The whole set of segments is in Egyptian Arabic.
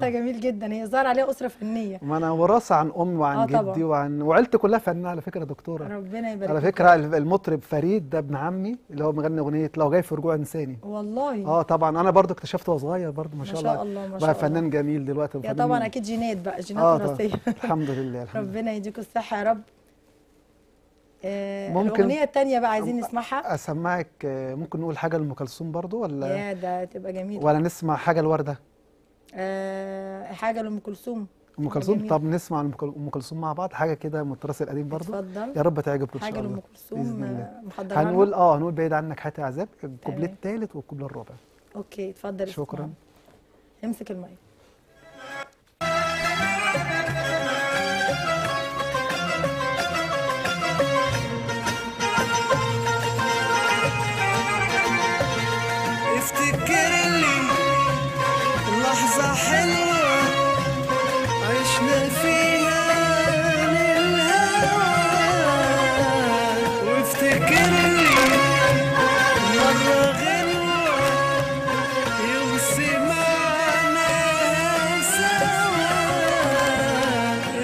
جميل جدا، هي ظهر عليها اسره فنية. ما انا وراثه عن امي وعن جدي وعن وعيلتي كلها فنانة على فكرة يا دكتورة. ربنا يبارك. على فكرة المطرب فريد ده ابن عمي اللي هو مغني اغنية لو جاي في رجوع انساني. والله طبعا انا برضو اكتشفته وهو صغير برضو، ما شاء الله، ما شاء بقى فنان جميل دلوقتي. يا طبعا اكيد جينات بقى، جينات وراثية. الحمد لله، الحمد لله. ربنا يديكم الصحة يا رب. الاغنية الثانية بقى عايزين نسمعها. اسمعك، ممكن نقول حاجة لام كلثوم برضو ولا؟ يا ده تبقى جميلة. ولا نسمع حاجة لورده؟ حاجة لام كلثوم. ام كلثوم، طب نسمع ام كلثوم مع بعض، حاجة كده من التراث القديم برضو. اتفضل. يا رب تعجبكم ان شاء الله. حاجة لام كلثوم محضرها. هنقول هنقول بعيد عنك حياتي عذاب، الكوبليه الثالث والكوبليه الرابع. okay اتفضل. شكرا. امسك المايك. افتكر لي لحظة حلوة عشنا فيها للهوى، وافتكر لي مرة غنوة يوم سمعنا سوا.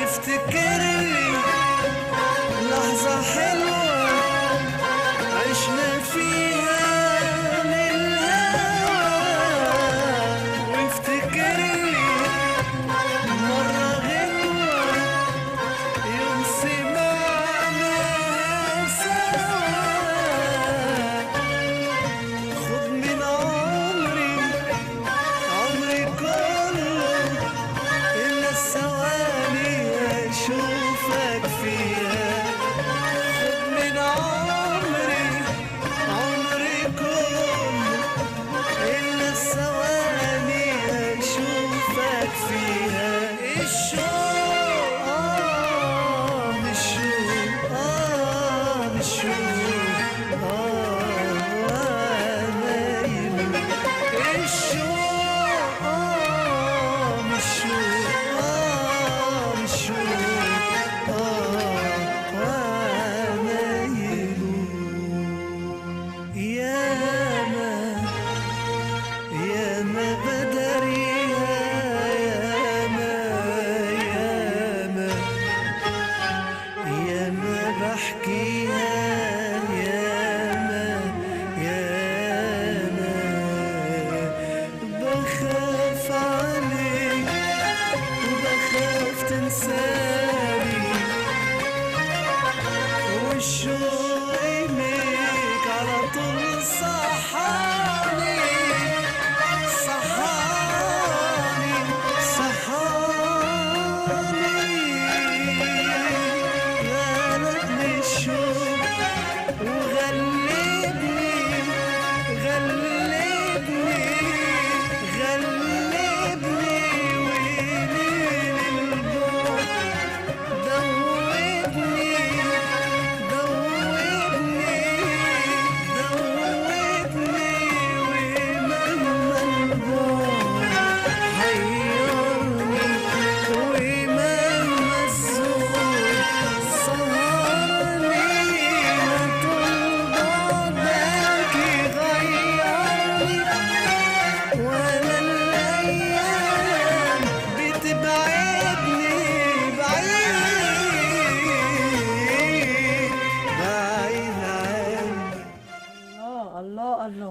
افتكر لي لحظة حلوة عشنا فيها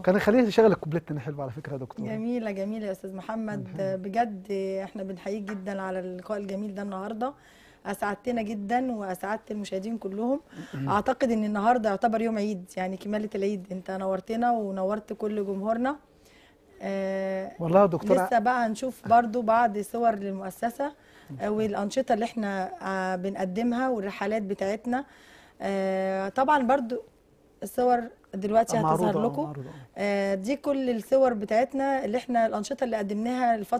كان خليه يشغل الكوبليه التاني. حلو على فكرة يا دكتور. جميلة جميلة يا استاذ محمد، بجد احنا بنحييك جدا على اللقاء الجميل ده النهارده، اسعدتنا جدا واسعدت المشاهدين كلهم. اعتقد ان النهارده يعتبر يوم عيد، يعني كماله العيد، انت نورتنا ونورت كل جمهورنا. والله يا دكتور لسه بقى هنشوف برضو بعض صور للمؤسسه والانشطه اللي احنا بنقدمها والرحلات بتاعتنا. طبعا برضو الصور دلوقتي هتظهر لكم. دي كل الصور بتاعتنا اللي احنا الانشطة اللي قدمناها الفترة